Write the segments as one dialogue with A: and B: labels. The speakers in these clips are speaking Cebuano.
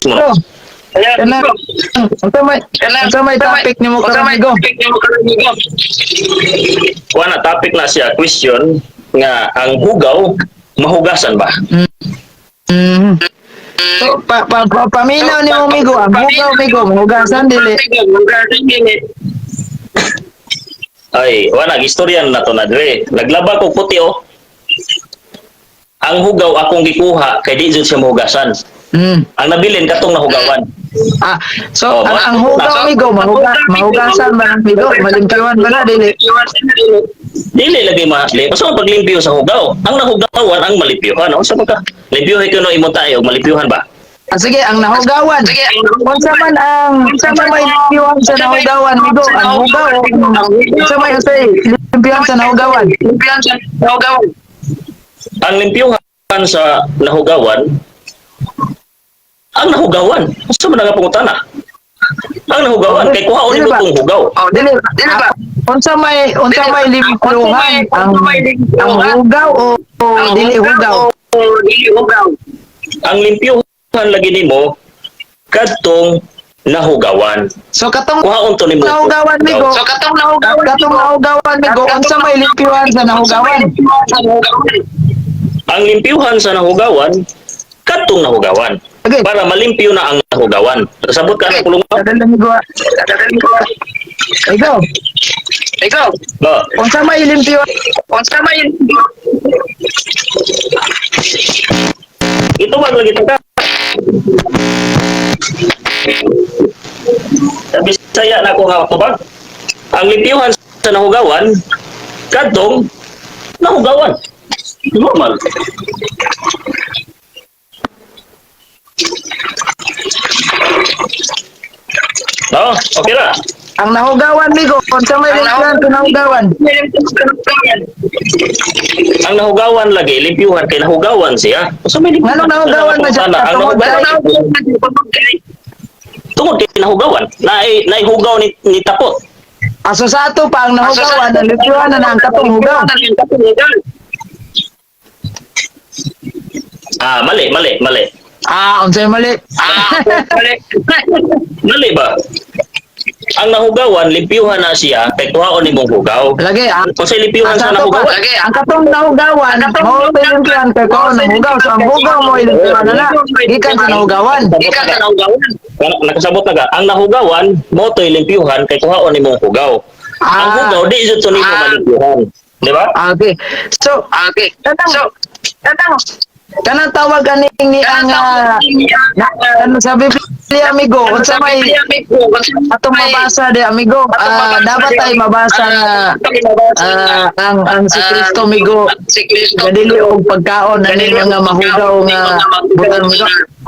A: Migo. Kana, unsa may topic nimo karon, Migo?
B: Kuha na topic na siya, question nga ang hugaw mahugasan ba?
A: So, pa, pa, pa, paminaw nimo, Migo, ang hugaw, Migo, mahugasan dili?
B: Ay, wala istorya na to na dire. Naglaba ko puti oh. Ang hugaw akong gikuha kay di jud siya mahugasan. Ang nabilin katong nahugawan.
A: Ah, so
B: Oh,
A: ang hugaw, Migo, mahugasan ba ng Migo? Malimpyuhan ba na dili?
B: Dili lagi mahasli. Basta ang paglimpyo sa hugaw. Ang nahugawan ang malimpyuhan. Unsa man ka? Limpyuhin ko no imong tayo, malimpyuhan ba?
A: Ah, sige, ang nahugawan. Unsa man ang unsa may limpyuhan sa nahugawan, Migo? Ang hugaw, unsa may unsay limpyuhan sa nahugawan?
B: Ang limpyuhan sa nahugawan, ang nahugawan. Unsa man ang pangutana? Ang nahugawan kay kuhaon
A: Dili
B: nimo
A: ba?
B: tong hugaw.
A: Dili, dili ba? Unsa may limpyuhan ang hugaw o dili hugaw?
B: Ang limpyuhan lagi nimo kadtong nahugawan.
A: So katong
B: Kuhaon to nimo.
A: nahugawan, Migo.
B: So
A: katong nahugawan, Migo, unsa may limpyuhan sa nahugawan?
B: Ang limpyuhan sa nahugawan kadtong nahugawan.
A: Okay.
B: Para malimpyo na ang nahugawan. Sabot ka ng pulong.
A: Kadali, Migo. Ikaw,
B: Ba,
A: unsa may limpyuhan?
B: Ito wag lagi ta. Sa Bisaya na ako nga tubag. Ang limpyuhan sa nahugawan kadtong nahugawan. Normal. No, okay ra.
A: Ang nahugawan, Migo, unsa may limpyuhan sa nahugawan?
B: Ang nahugawan lagi limpyuhan kay nahugawan siya. Unsa may limpyuhan?
A: Nganong nahugawan man siya?
B: Ang
A: Tungod
B: nahugawan tungod kay nahugawan. Naay naihugaw ni tapot.
A: Aso sa ato pa ang nahugawan, ang limpyuhan na ang katong hugaw.
B: Ah, mali, mali, mali.
A: Ah, unsay mali?
B: Mali ba? Ang nahugawan, limpyuhan na siya kay kuhaon nimong hugaw.
A: Lagi, ah,
B: Kung sa limpyuhan
A: sa
B: sa
A: ato pa,
B: nahugawan,
A: ang katong nahugawan, mao to'y limpyuhan kay kuhaon ng hugaw. So ang hugaw mo limpyuhan na na, gikan sa nahugawan.
B: Nakasabot na ka. Ang nahugawan, mo to'y limpyuhan kay kuhaon nimong hugaw. Ang
A: Ah.
B: hugaw, di jud to nimo malimpyuhan. Di ba?
A: Ah, okay. So, kanang kanang tawag aning ni ang na, ano sa Biblia, amigo, unsa may atong mabasa di, amigo, dapat ay mabasa nga ang si Kristo, amigo, gadili og pagkaon ani mga mahugaw nga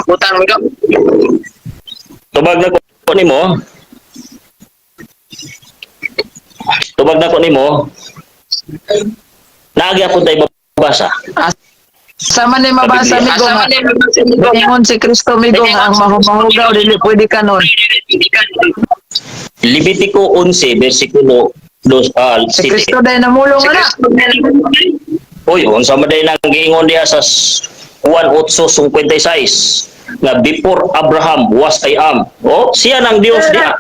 A: butang, amigo.
B: Tubag na ko nimo. Tubag na ko nimo. Naagi ako tayo babasa.
A: Sama ni mabasa, amigo, nga ingon si Kristo, amigo, nga ang mahugaw dili pwede kanon?
B: Levitico 11 versikulo 2
A: Si
B: 7.
A: Kristo dahil namulong ana.
B: Uy, unsa man day nang giingon diha sa Juan 8:56 nga "Before Abraham was, I am." Oh, siya nang Dios diha.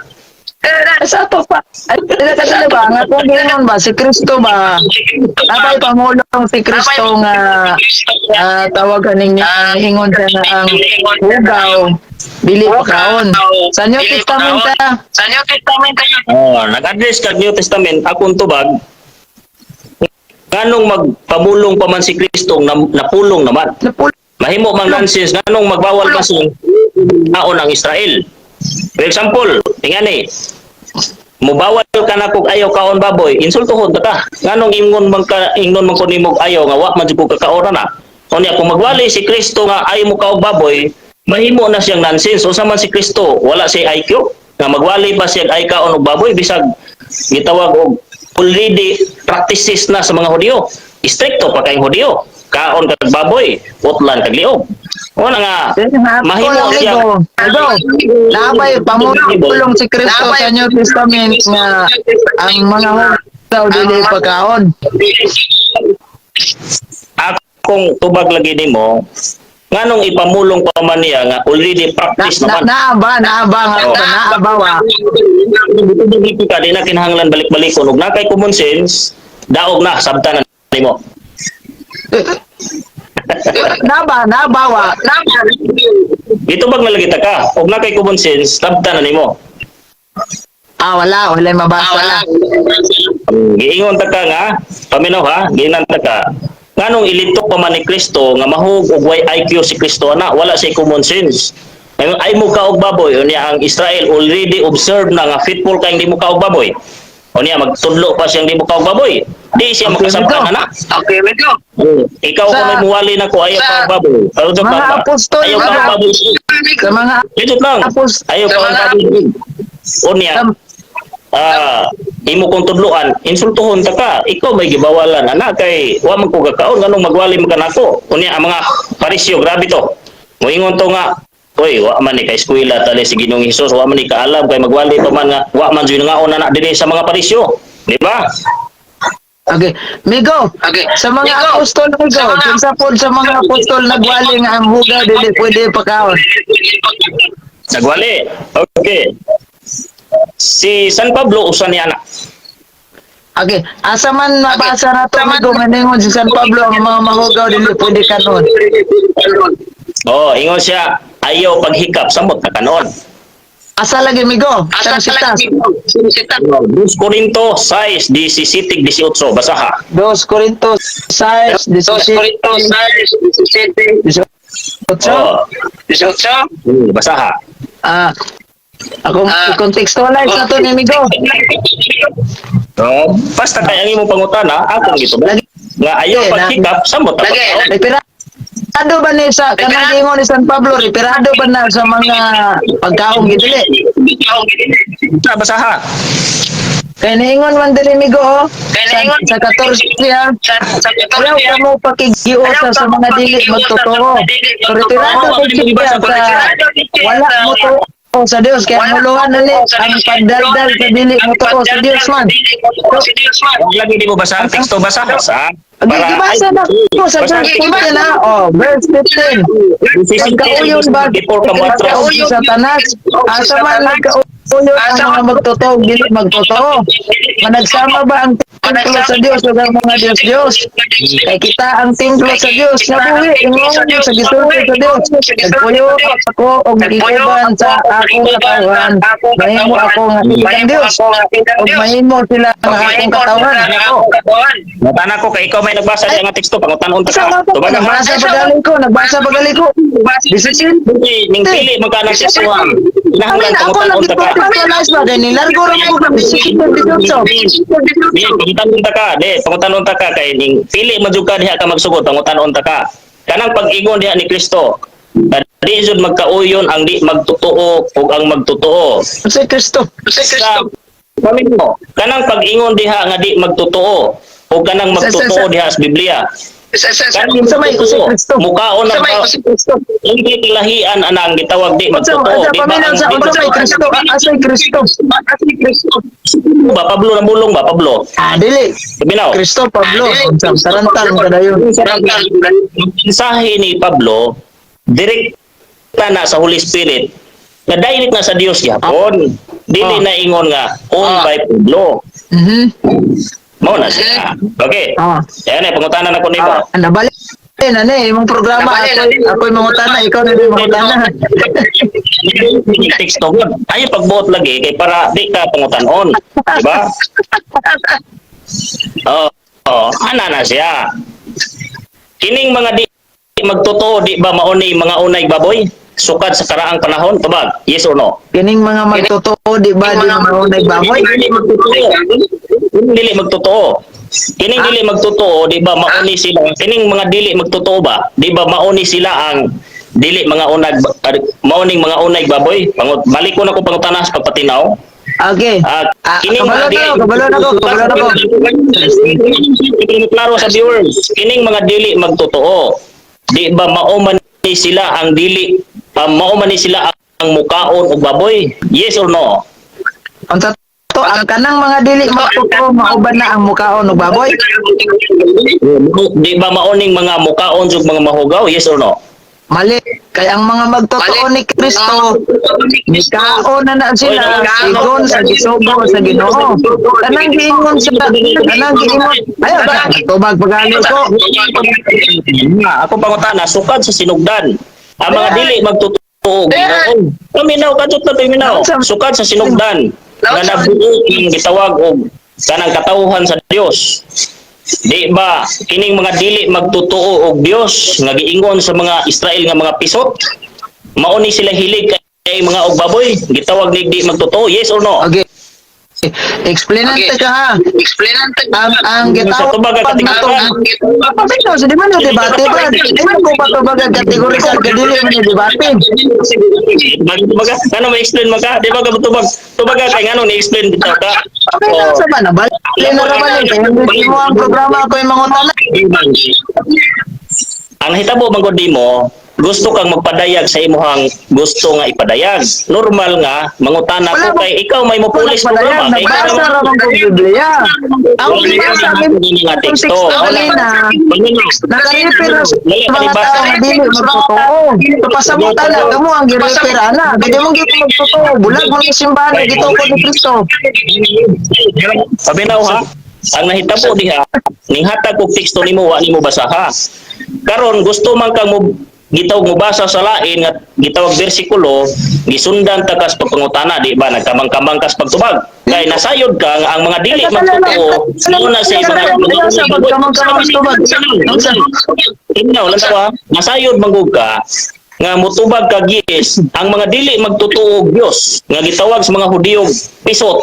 A: Sa ato pa. Ay, dili ka dili ba nga kung giingon ba si Kristo ba? Apay pamulong si Kristo nga tawag aning niya, ingon siya nga ang hugaw dili pakaon. Sa New Testament ta.
B: Oh, nag-address kag New Testament akong tubag nganong magpamulong pa man si Kristo na, napulong naman.
A: Napulong.
B: Mahimo mang nonsense nganong magbawal pa sa taon ang Israel. For example, tingani, mubawal ka na kog ayaw kaon baboy, insultuhon ta ka. Nganong ingon man ka, ingon man ko nimo ayaw nga wa man jud ko kakaon na. Unya kung magwali si Kristo nga ayaw mo kaog baboy, mahimo na siyang nonsense. Unsa man si Kristo, wala siya IQ nga magwali pa siya ay kaon og baboy bisag gitawag og already practices na sa mga Hudiyo. Stricto pa kayong Hudiyo. Kaon kag baboy, putlan kag liog. Una nga, mahimo siya.
A: Amigo, amigo, naabay pamulong si Kristo sa New Testament nga ang mga hugaw dili pagkaon?
B: Akong tubag lagi nimo, Nganong ipamulong pa man niya nga already practice
A: Na,
B: naman?
A: naa ba, naa ba nga,
B: Oh.
A: naa ba wa?
B: Dito ka, di na kinahanglan balik-balikon. Ug na kay common sense, daog na, sabta na nimo.
A: Naa ba, naa ba wa?
B: Dito bag nalagita ka, ug na kay common sense, sabta na nimo.
A: Ah, wala, wala mabasa.
B: Giingon ta ka nga, paminaw ha, giingon ta ka. Nganong ilitok pa man ni Kristo nga mahug og way IQ si Kristo ana, wala siya common sense. Ngayon ay mo kaog baboy, unya ang Israel already observed na nga faithful kay hindi mo kaog baboy. Unya magtudlo pa siyang di mo kaog baboy. Di siya
A: Okay,
B: makasabtan
A: ito.
B: ana.
C: Okay, wait go.
B: Ikaw kung may muwali na ko ayaw kaog baboy. Pero joke
A: Mga
B: lang ba?
A: apostol,
B: Ayaw kaog baboy.
A: Sa mga
B: Legit lang.
A: apostol,
B: Ayaw kaog baboy. Unya, imo kong tudloan, insultuhon ta ka, ikaw may gibawalan ana kay wa man ko gakaon, nganong magwali man ka nako? Unya ang mga Parisyo, grabe to. Moingon to nga, "Oy, wa man ni ka eskwela tali si Ginoong Hesus, wa man ni kaalam kay magwali pa man nga wa man jud ngaon ana dinhi sa mga Parisyo." Di ba?
A: Okay. Migo,
C: Okay.
A: sa mga
C: Migo,
A: apostol, Migo,
C: sa mga-
A: kinsa pod sa mga apostol nagwali nga ang hugaw dili pwede pakaon?
B: Nagwali. Okay. Si San Pablo usa ni ana.
A: Okay, asa man mabasa na to, Migo, nga ningon si San Pablo ang mga mahugaw dili pwede kanon?
B: Oh, ingon siya, ayaw paghikap samot na kanon.
A: Asa lagi, Migo?
C: Asa
A: Sa sitas?
C: Sitas.
B: 2 Corinto 6, 17, 18, basaha.
A: 2 Corinto 6,
C: 2
A: 17,
C: Corinto 6, 17,
A: 18.
B: Oh,
C: 18.
B: basaha.
A: Ah, ako i-contextualize na to ni Migo.
B: Oh, basta kay ang imong pangutana, akong gitubag.
A: Lagi
B: Nga ayaw
A: Eh,
B: paghikap, samot na
C: Lagi,
B: pagkaon.
A: Referado ba ni sa kanang ingon ni San Pablo, referado ba na sa mga pagkaong gidili?
B: Sa basaha.
A: Kay niingon man diri, Migo, oh.
C: Kay
A: Sa,
C: niingon-
A: sa 14 ha.
C: Sa
A: Ayaw ka mo pakigiusa sa mga dili magtotoo. So retirado ko siya sa wala mo to sa Dios kaya muluhan na ni ang pagdaldal sa dili mo too sa Dios man.
B: Wag lagi di mo basa ang teksto, basa sa
A: Gibasa na ko sa verse 15 na. Oh, verse 15. Pagkauyon ba
B: Before ka mo atras.
A: pagkauyon sa Satanas, asa man nagkauyon ang mga magtotoo dili magtotoo? Managsama ba ang templo sa Dios ug ang mga Dios-Dios? Kay kita ang templo sa Dios nga buhi ingon sa gisulti sa Dios. Nagpuyo ako og gikuban sa akong katawhan. Mahimo ako nga silang Dios ug mahimo sila nga akong katawhan.
B: Mutana ko kay ikaw may nagbasa diya nga teksto, pangutanon ta
A: Sa
B: ka.
A: ako,
B: Tubaga ha.
A: nagbasa pa gali ko, nagbasa pa gali ko. Decision.
B: Ning pili man ka ng teksto ha. Kinahanglan
A: Amin, ako lang
B: pangutanon ta ka.
A: gipag-contextualize ba? Kaya nilargo ra mo kami sa 18.
B: Di, pangutanon ta ka, di, pangutanon ta ka kay ning pili man jud ka diha ka magsugod, pangutanon ta ka. Kanang pag-ingon diha ni Kristo, nga di jud magkauyon ang di magtotoo ug ang magtotoo.
A: Si Kristo.
B: Sa mo, kanang pag-ingon diha nga di magtotoo o kanang magtotoo diha sa Biblia. Kanang
A: Sa may
B: magtotoo,
A: si Kristo.
B: mukaon ang
C: Kristo.
B: hindi kilahian ana ang gitawag di
A: Unsa
B: magtotoo.
A: unsa
B: Di ba
A: paminaw
B: ang
A: sa
B: di
A: unsa may Kristo? Asay Kristo.
B: ba Pablo na bulong ba Pablo?
A: Ah, dili.
B: Paminaw.
A: Kristo Pablo, unsa tarantan kadayon.
B: Mensahe ni Pablo direkta na sa Holy Spirit na direct na sa Dios gyapon. Dili na ingon nga owned by Pablo. Mao na siya. Okay. Yan ay pangutana na ko nimo.
A: Ah, nabali na ni imong programa, ako ako'y mangutana, ikaw na din mangutana.
B: Teksto gud. Ay pagbuot lagi kay para di ka pangutanon, di ba? Oo, oh, ana na siya. Kining mga di magtotoo di ba mauni mga unay baboy? Sukad sa karaang panahon, tubag. Yes or no?
A: Kining mga magtotoo di ba di mga unay baboy?
B: Kining dili magtotoo. Kining dili magtotoo. Kining dili magtotoo, di ba mauni sila? Kining mga dili magtotoo ba? Di ba mauni sila ang dili mga unag mauning mga unay baboy? Pangut balik ko na ko pangutana sa pagpatinaw.
A: Okay.
B: Ah,
A: Ah,
B: kining
A: kabalo
B: mga
A: na
B: dili
A: ako, kabalo na ako, kabalo na ako.
B: Klaro sa viewers, kining mga dili magtotoo. Di ba mao man ni sila ang dili mao man ni sila ang mukaon og baboy? Yes or no?
A: Unsa to ang kanang mga dili magtotoo mauban na ang mukaon og baboy?
B: Di ba maoning mga mukaon jud mga mahugaw? Yes or no?
A: Mali. Kay ang mga magtotoo ni Kristo, mikaon na na sila sigon sa gisugo sa Ginoo. Kanang giingon sa kanang giingon. Ayo ba? Tubag pagali ko.
B: Nga, ako pangutana, sukad sa sinugdan. Ang mga dili magtotoo Ginoo. Paminaw kadtong na paminaw. Sukad sa sinugdan nga nabuo ang gitawag og kanang katawhan sa Dios. Di ba kining mga dili magtotoo og Dios nga giingon sa mga Israel nga mga pisot? Mao ni sila hilig kay mga og baboy, gitawag ni di magtotoo, yes or no?
A: Okay. Explainan ta ka ha.
C: Explainan ta.
A: Ang
B: Sa
A: gitawag
B: tubag ang
A: pag
B: kategorikal.
A: nato. Paminaw sa di man na debate ba? Di man ko patubag ang kategorikal ka dili man ni debate.
B: Tubaga, ngano may explain man ka? Di ba ka tubag? Tubaga kay ngano ni explain bitaw ka?
A: Paminaw sa ba na bali na ra bali kay hindi mo ang programa ko yung mangutana.
B: Ang nahitabo man gud nimo, gusto kang magpadayag sa imuhang gusto nga ipadayag. Normal nga mangutana ko
A: Wala
B: kay ikaw may mopulis
A: Wala
B: programa kay ikaw
A: nabasa
B: naman-
A: ra man kong Biblia. Ang gibasa
B: Wala nga teksto.
A: teksto kanina, naka-refer na sa mga tao nga dili magtotoo. Pasabutan na kamo ang gi-refer ana. Kaya mo gyud magtotoo, bulag mo ang simbahan nga gitukod ni Kristo.
B: Sabi na ha, ang nahitabo diha, ning hatag og teksto nimo wa nimo basaha. Karon gusto man kang mo gitawag mo basa sa lain nga gitawag bersikulo, gisundan ta kas pagpangutana, di ba nagkamang-kamang kas pagtubag. Kay nasayod ka nga ang mga dili magtotoo, mao na sa mga
A: Sa pagkamang-kamang tubag.
B: Tingnan lang ha, nasayod manggug ka nga mutubag ka yes, ang mga dili magtotoo og Dios nga gitawag sa mga Hudiyo pisot,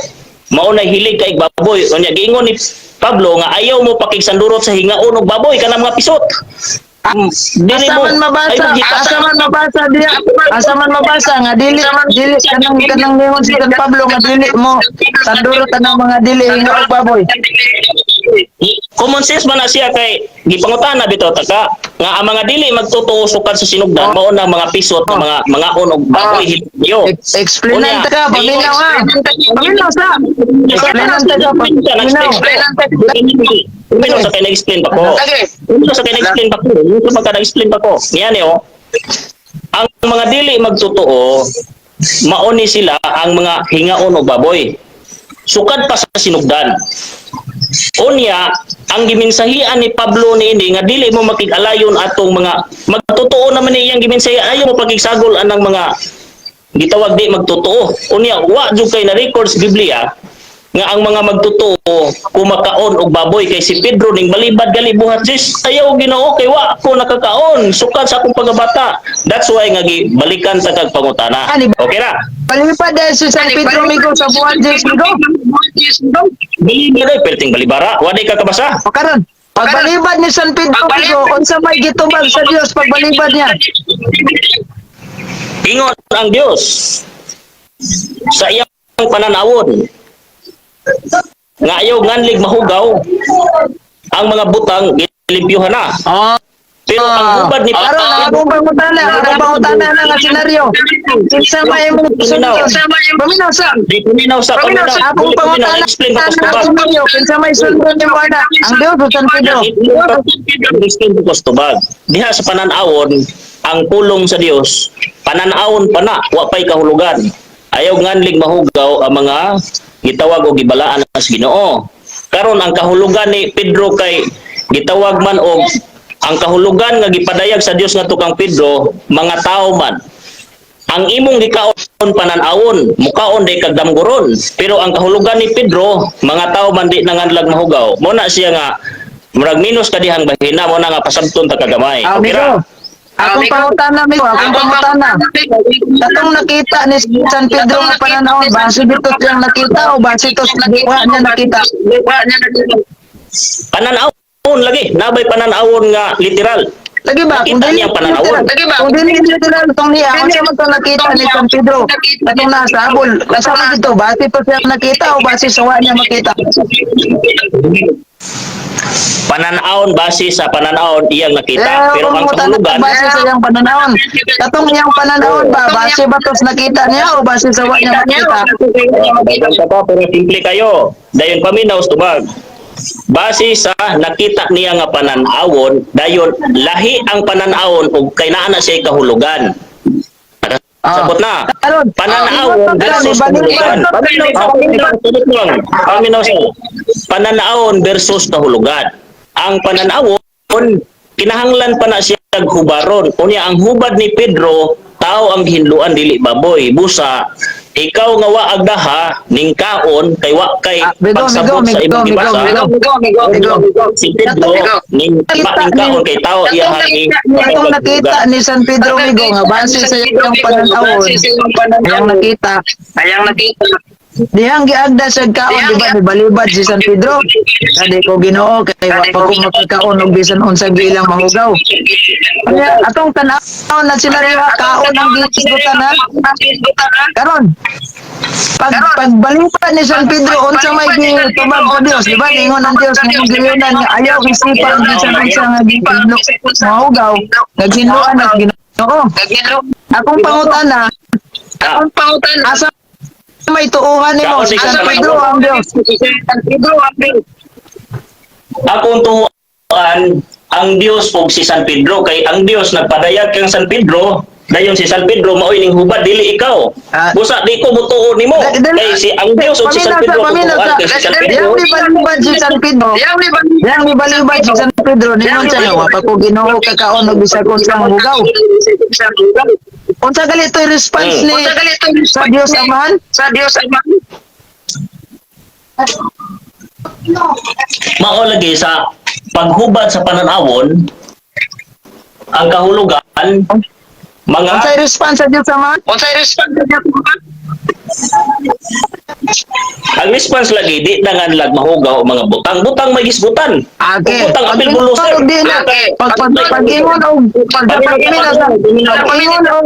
B: mao na hilig kay baboy. Unya giingon ni Pablo nga ayaw mo pakigsandurot sa hingaon og baboy kanang mga pisot. Dili
A: Asa
B: mo
A: man mabasa,
B: ayaw mo
A: asa man mabasa diya, asa man mabasa nga dili dili kanang kanang ningon si San Pablo nga dili mo sandurot ang mga dili hinga og baboy.
B: Common sense man na siya kay gipangutana bitaw ta ka nga ang mga dili magtotoo sukad sa sinugdan mao na mga pisot nga mga mga og baboy hilayo.
A: Explainan ta ka, paminaw ha. Paminaw sa. Explainan ta ka, paminaw.
B: Paminaw sa kay na-explain pa ko.
C: Okay.
B: Paminaw sa kay na-explain pa ko. Paminaw sa na-explain pa ko. Niyan eh oh. Ang mga dili magtotoo, mao ni sila ang mga hingaon og baboy. Sukad pa sa sinugdan. Unya, ang giminsahian ni Pablo niini nga dili mo makig-alayon atong mga magtotoo naman ni iyang giminsahian, ayaw mo pakigsagol anang mga gitawag di magtotoo. Unya, wa jud kay na records Biblia nga ang mga magtotoo kumakaon og baboy kay si Pedro ning balibad gali buhat sis ayaw Ginoo kay wa ko nakakaon sukad sa akong pagkabata. That's why nga gibalikan sa kag pangutana.
A: Ani ba?
B: Okay ra.
A: Palipad dahil si San Pedro Migo sa buwan Diyos Migo.
B: Balibad ay perting balibara, wa di ka kabasa.
A: O karon, pagbalibad ni San Pedro Migo, unsa may gitubag sa Dios pagbalibad niya?
B: Ingon ang Dios sa iyang pananawon nga ayaw nganlig mahugaw ang mga butang gilimpyuhan na.
A: Oh.
B: Pero ang hubad ni
A: Karon, ang akong pangutana na nga senaryo. Kinsa may imong sundon? Paminaw sa.
B: Di paminaw sa paminaw.
A: Akong
B: Dili paminaw,
A: pangutana
B: explain pa ko sa
A: na
B: tubag.
A: senaryo, kinsa may sundon nimo ana? Ang Dios o San Pedro?
B: Explain pa ko sa tubag. Diha sa pananawon, ang pulong sa Dios, pananawon pa na, wa pa'y kahulugan. Ayaw nganlig mahugaw ang mga gitawag o gibalaan sa Ginoo. Karon ang kahulugan ni Pedro kay gitawag man og ang kahulugan nga gipadayag sa Dios ngadto kang Pedro, mga tao man ang imong gikaon panan-awon, mukaon di kag damgoron. Pero ang kahulugan ni Pedro, mga tao man di nanganlag mahugaw. Mo na siya nga murag minus ka dihang bahina mo na nga pasabton ta kagamay.
A: Ah,
B: Okay ra?
A: Migo. Akong pangutana, Migo, akong pangutana. Katong nakita ni San Pedro nga pananawon, base dito siyang nakita o base to sa wa niya nakita?
B: Panan-awon lagi, nabay panan-awon nga literal.
A: Lagi ba? Kung
B: Nakita
A: dili
B: niya ang pananawon.
A: literal, kung dili literal tong niya, unsa man tong nakita ni San Pedro? Katong nasa habol, nasa man dito, base to siyang nakita o base sa wa niya makita?
B: Panan-awon base sa panan-awon iyang nakita,
A: Eh,
B: pero ang
A: kung mutana
B: kahulugan
A: base sa iyang pananawon. Katong iyang pananawon ba, base ba tos nakita niya o base sa wa niya makita?
B: Dagan ka pa, pero simple kayo. Dayon paminaw sa tubag. Base sa nakita niya nga pananawon, dayon lahi ang pananawon ug kay naa na siya kahulugan. Nakasabot na.
A: Karon,
B: Pananawon versus kahulugan. Paminaw siya. Pananawon versus kahulugan. Ang pananawon, kinahanglan pa na siya hubaron. Unya ang hubad ni Pedro, tao ang gihinluan, dili baboy. Busa, ikaw nga wa agdaha ning kaon kay wa kay
A: Ah, Migo,
B: pagsabot
A: Migo,
B: sa imong
A: Migo,
B: gibasa.
A: Migo,
C: Migo, Migo, Migo, Migo.
B: Si Pedro ning ning kaon kay tao iya ni
A: Atong nakita ni San Pedro, Migo, nga base sa iyang pananawon, ayang nakita,
C: Ayang nakita.
A: dihang giagda sa kaon, di ba, nibalibad si San Pedro. Kadi ko Ginoo kay wa pa ko makakaon og bisan unsang gilang mahugaw. Kaya atong tan-awon na sila diha, kaon ang gihisgutan ha. Karon, pag pagbalipan ni San Pedro, unsa may gitubag sa Dios, di ba? Ningon ang Dios nga giyunan nga ayaw isipan bisan unsa nga gihinlo mahugaw, naghinloan ang Ginoo. Akong pangutana,
C: Akong pangutana.
A: asa may tuuhan nimo, si San Pedro o ang Dios?
C: San Pedro ang Dios.
B: Akong tuhuan ang Dios ug si San Pedro kay ang Dios nagpadayag kang San Pedro, dayon si San Pedro maoy ning hubad, dili ikaw.
A: Ah.
B: Busa di ko mutuo nimo
A: Dali-
B: kay si ang Dios ug si San Pedro
A: Pamina
B: tutuan
A: sa,
B: kay si San
A: diyang
B: Pedro.
A: nibalibad si San Pedro.
C: Diyang ni
A: Diyang nibalibad si San Pedro, ningon siya, wa pa ko Ginoo kakaon og bisag unsang hugaw. Unsa gali to'y response ni
C: Unsa gali to'y
A: sa Dios Amahan?
C: Sa Dios Amahan.
B: Mao lagi sa paghubad sa pananawon ang kahulugan mga
A: Unsay response sa Dios Amahan?
C: Unsay response sa Dios Amahan?
B: Ang response lagi di na nganlag mahugaw ang mga butang butang may gisgutan.
A: Okay.
B: Butang apil bulo, sir.
A: Og di na pag pag pag-ingon og pag pag-ingon sa pag-ingon og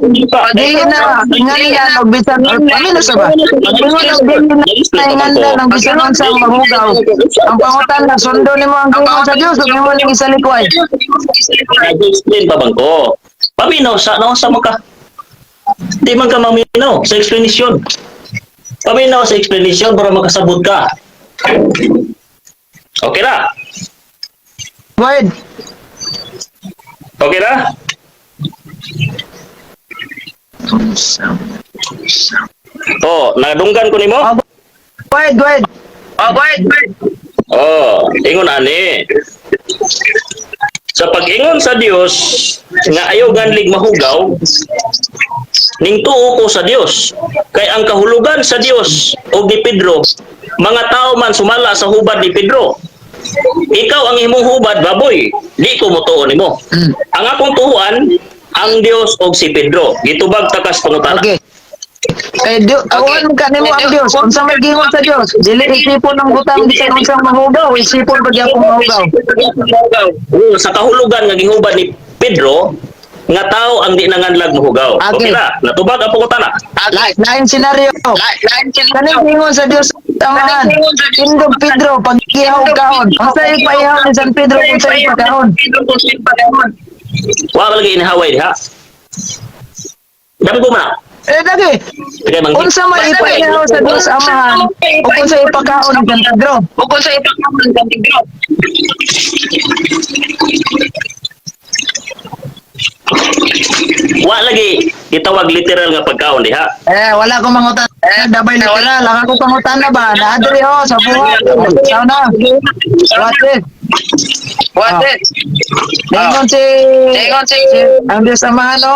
A: di na nganlan og bisan pamina sa ba? Pag-ingon og di na nganlan og bisan unsang mahugaw. Ang pangutan na sundo nimo ang gingon sa Dios ug imo ning isalikway.
B: Nag-explain pa bang ko? Paminaw sa no sa ka. Di man ka maminaw sa explanation. Paminaw sa explanation para makasabot ka. Okay na?
A: Go ahead.
B: Okay na? Oh, nadunggan ko nimo?
A: Oh, go ahead, go ahead.
C: Oh, go ahead, go ahead.
B: Oh, ingon ani. Sa pag-ingon sa Dios nga ayaw ganlig mahugaw, ning tuo ko sa Dios. Kay ang kahulugan sa Dios og ni Pedro, mga tao man sumala sa hubad ni Pedro. Ikaw ang imong hubad baboy, di ko motuo nimo. Ang akong tuhuan ang Dios og si Pedro. Gitubag takas pangutana.
A: Okay. Kay Dios, tuuhan ka nimo ang Dios. Unsa may gingon sa Dios? Dili isipon ang butang bisan unsang mahugaw, isipon pa gyapon mahugaw.
B: Oo, sa kahulugan nga gihubad ni Pedro nga tao ang di nanganlag mohugaw.
A: Okay.
B: Okay na, natubag ang pangutana.
A: Lain senaryo. Kaning gingon sa Dios Amahan. Tindog Pedro pag-ihaw kaon. Unsa ipaihaw ni San Pedro kung sa ipakaon?
B: Wa ka lagi inihaway diha. Damgo man na.
A: Eh dagi.
B: Kay manggit.
A: Unsa may ipaihaw sa Dios Amahan o kung sa ipakaon ni San Pedro?
C: Bukod sa ipakaon ni San Pedro.
B: Wa lagi gitawag literal nga pagkaon diha.
A: Eh wala ko mangutan. Eh dabay literal, ang ako pangutana ba? Naadri ho sa buhat. Sao na? What it?
C: What
A: Ah.
C: it?
A: Ningon si
C: Ningon si
A: ang Diyos Amahan no?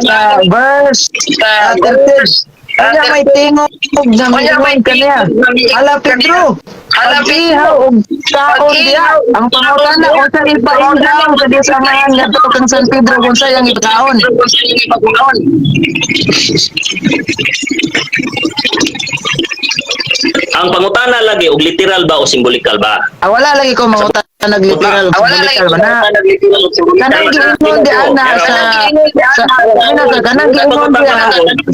A: Sa verse 13. Kanya may tingog na may kaniya. Ala Pedro, pag-ihaw og kaon diha. Ang pangutana unsa ipaihaw sa Diyos Amahan ngadto kang San Pedro kung sa iyang ipakaon?
B: Ang pangutana lagi og literal ba o simbolikal ba?
A: Ah, wala lagi ko mangutana nag literal
C: Ah, wala lagi
A: symbolical ba na. Kanang giingon di ana sa sa ano sa kanang giingon di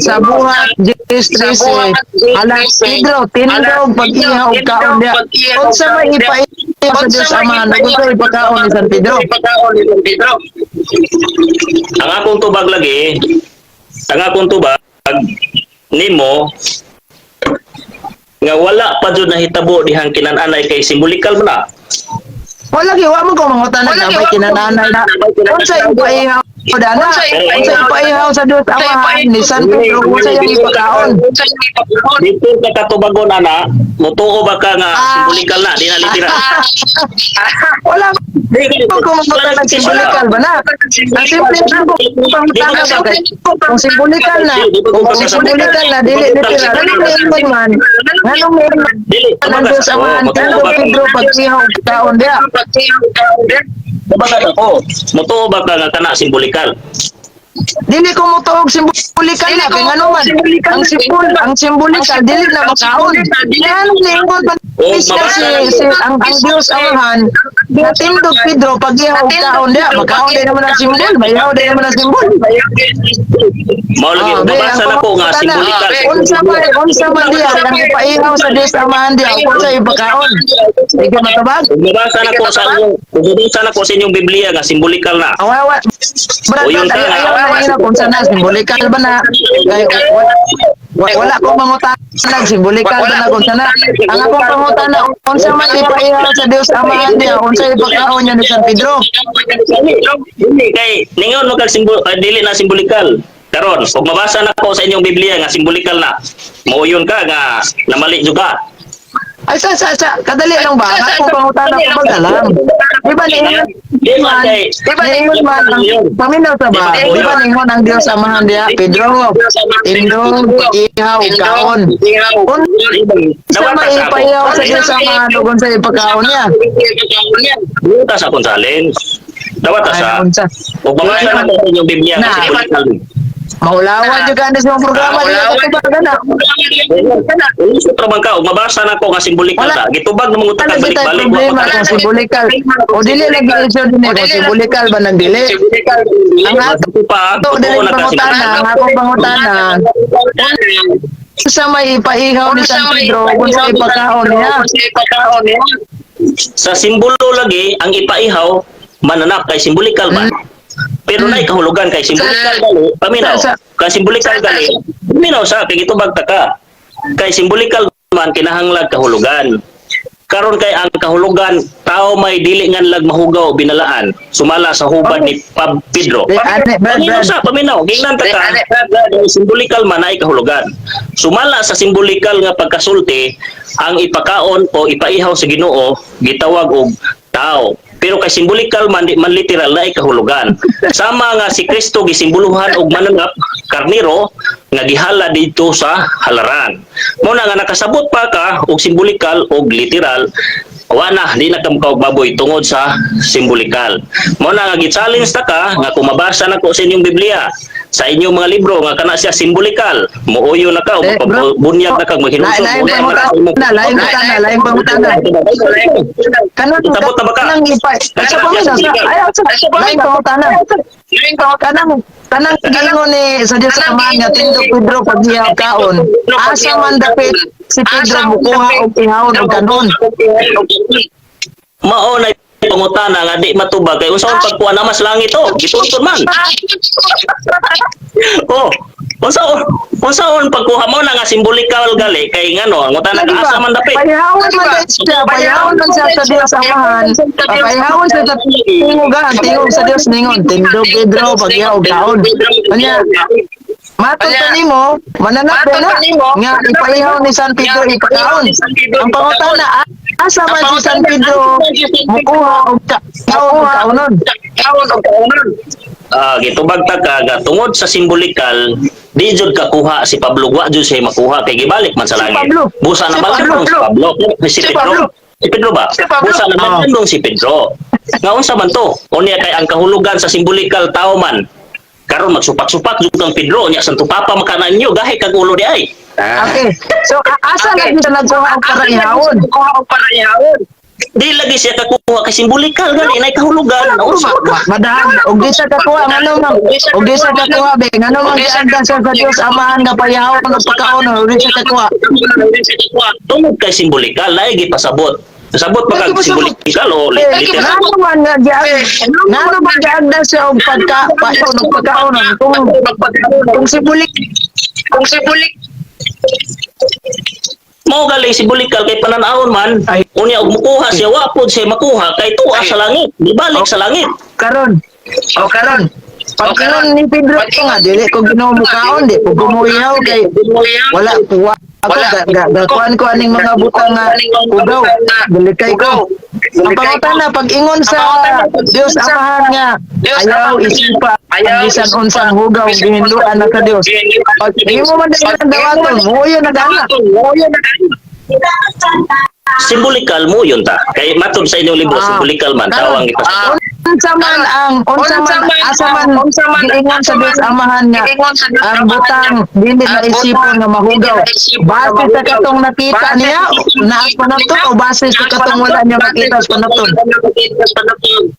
A: sa buhat 10:13, ala Pedro, tindog pag-ihaw og kaon diha. Unsa may ipaihaw sa Diyos Amahan ug unsa ipakaon ni San Pedro?
C: Ipakaon ni San Pedro.
B: Ang akong tubag lagi, ang akong tubag nimo Nga wala pa jud nahitabo dihang kinananay kay simbolikal man na.
A: Wala gyud, wa man ko mangutana
C: Wala
A: na
C: gyud,
A: may
C: wa man ko
A: kinananay na. Unsa ipaihaw dana? Unsa ipaihaw sa Dios Amahan ni San Pedro? Unsa iyang ipakaon?
B: Dito ka katubagon ana, mutuo ba ka nga
A: Ah.
B: simbolikal na, di na literal?
A: Wala man ko mangutana simbolikal ba na? Ang simple lang ko pangutana ba kay kung simbolikal na dili literal. Anong niingon man? Nganong niingon man
B: Dili,
A: ang Dios Amahan
B: Mutuo
A: kanang
B: ba ka?
A: Pedro pag-ihaw kaon diha?
B: Tubagan ako. Mutuo ba ka nga kana simbolikal?
A: Dili ko motuog simbolikal na kay ngano man ang simbolikal dili na makaon. Nganong niingon man
B: Oh,
A: si,
B: mabasa
A: si ang Dios Amahan natindog Pedro pag-ihaw kaon diha, makaon din naman ang simbol, maihaw din naman ang simbol.
B: Mao lagi,
A: Ah, be,
B: mabasa
A: ang
B: na ko nga
A: pangutana,
B: simbolikal.
A: Unsa man diha ang ipaihaw sa Dios Amahan diha, unsa ipakaon? Di ka matabag?
B: Kung mabasa na ko sa inyong Biblia nga simbolikal na.
A: Awawa. Brad,
B: O, yun
A: ay,
B: ka.
A: ayaw na ina kung saan na, simbolikal ba na? Kay, wala, wala akong mangutana, simbolikal ba na kung saan na? Ang akong pangutana, unsa man ipaihaw sa Dios Amahan diha, unsa ipakaon niya ni San Pedro?
B: Dili kay ningon mo kag simbol, dili na simbolikal. Karon, kung mabasa na ko sa inyong Biblia nga simbolikal na, mauyon ka nga namali jud ka.
A: Ay, sa, kadali lang ba? Ang akong pangutana, kumbaga lang. Di ba niingon
B: Di man kay
A: man, niingon man, ang, paminaw sa ba? Di ba niingon ang Dios Amahan diha, Pedro, tindog, ihaw, kaon. Unsa man ipaihaw sa Dios Amahan ug unsa ipakaon niya?
B: Dawata sa akong challenge. Dawata
A: Ay,
B: sa.
A: unsa?
B: Kung mabasa na ko sa inyong Biblia nga
A: Na.
B: simbolikal.
A: Maulawan jud ka sa imong programa dili ka tubagan na.
B: Ulisod ra man ka, ug mabasa na ko nga simbolikal
A: Wala.
B: ta. Gitubag na mga
A: Wala
B: utak
A: kita
B: balik-balik
A: problema
B: wa pa
A: kung simbolikal. O dili lagi issue din eh, kung simbolikal ba nang dili. Ang ato
B: pa,
A: dili
B: totoo na ka
A: pangutana,
B: simbolikal.
A: ang akong pangutana, sa may ipaihaw ni San Pedro kung sa ipakaon niya.
B: Sa simbolo lagi ang ipaihaw mananak kay simbolikal ba? Pero nay kahulugan kay simbolikal gali, paminaw. Kay simbolikal gali, paminaw sa kay gitubag ta ka. Kay simbolikal man kinahanglag kahulugan. Karon kay ang kahulugan tao may dili ngan lag mahugaw binalaan sumala sa hubad ni Pab Pedro.
A: Di, ane, Brad,
B: Paminaw
A: Brad.
B: sa paminaw, gingnan ta ka. Kay simbolikal man ay kahulugan. Sumala sa simbolikal nga pagkasulti, ang ipakaon o ipaihaw sa Ginoo gitawag og tao. Pero kay simbolikal man di man literal na ay kahulugan. Sama nga si Kristo gisimboluhan og mananap karniro nga gihala didto sa halaran. Mo na nga nakasabot pa ka og simbolikal og literal, wa na di na ka makaog baboy tungod sa simbolikal. Mo na nga gi-challenge ta ka nga kung mabasa na ko sa inyong Biblia, sa inyong mga libro nga kana siya simbolikal, muuyo na ka o
A: Eh, bro,
B: mapabunyag na kag maghinulsol.
A: Lain pangutana, lain pangutana, lain pangutana. Kanang
B: Sabot na ba ka?
A: kanang ipa sa paminaw sa ayaw sa lain pangutana. Kanang giingon ni sa Dios Amahan nga tindog Pedro pag ihaw kaon. Asa man dapit si Pedro mukuha og ihawon og kanon?
B: Mao na pangutana nga di matubag kay unsaon pagkuha na mas langit oh, gitultol man. Oh, unsaon unsaon pagkuha mo na nga simbolikal gali kay ngano ang utana
A: Lagi
B: ka
A: ba?
B: asa man dapit.
A: Payahawon man dahil siya, payahawon man siya sa Dios Amahan. Payahawon siya sa tingog ang tingog sa Dios ningon, tindog Pedro pag ihaw og kaon. Kanya, matod pa nimo, mananap na nga ipaihaw ni San Pedro ipakaon. Ang pangutana, asa man si San Pedro mukuha og kaon og kaonon?
B: Ah, gitubag ta ka nga tungod sa simbolikal di jud kakuha si Pablo, wa jud siya makuha kay gibalik man sa
A: Si
B: langit.
A: Pablo.
B: Busa na
A: Si
B: balik
A: Pablo.
B: si Pablo. Si
A: Si
B: Pedro.
A: Pablo.
B: Si Pedro ba?
A: Si Pablo.
B: Busa na
A: Ah.
B: man si Pedro. Nga unsa man to? Unya kay ang kahulugan sa simbolikal tao man. Karon magsupak-supak jud kang Pedro nya Santo Papa makana ninyo gahi kag ulo di ay. Ah.
A: Okay. So asa lagi siya nagkuha og para ihawon?
B: Di lagi siya kakuha kay simbolikal gani nay kahulugan. Unsa man ka?
A: Madahan, og di siya kakuha ngano man, og di siya kakuha be, ngano man giagdan siya sa Dios Amahan nga payahawon og pakaon, og di siya kakuha.
B: Tungod kay simbolikal lahi gipasabot. Pasabot pa
A: Lagi
B: kag
A: pasabot.
B: simbolikal o
A: Eh,
B: literal.
A: ngano man giagdan siya og pagka payon og pagkaon kung simbolik
C: Kung simbolik
B: Mao gali simbolikal kay pananawon man,
A: Ay.
B: unya og mukuha siya, wa pod siya makuha kay tuwa sa langit, gibalik sa langit.
A: Karon. O karon. Pag-ingon ni Pedro nga dili ko Ginoo mukaon, di ko gumuyaw kay wala kuwa ako ga, ga, gakuan ko aning mga butang nga ugaw bilikay ko. Ang pangutana, pag-ingon sa Dios Amahan nga ayaw isipa ang bisan unsang hugaw gihinluan na sa Dios, pag imo man dili ang dawaton, muyo na gana.
B: Simbolikal mo yun ta. Kay matod sa inyong libro, simbolikal man, tawang gipasabot.
A: Unsa man asa man giingon sa Dios Amahan nga ang butang dili na isipon nga mahugaw? Base sa katong nakita niya naa panapton o base sa katong wala niya makita sa panapton?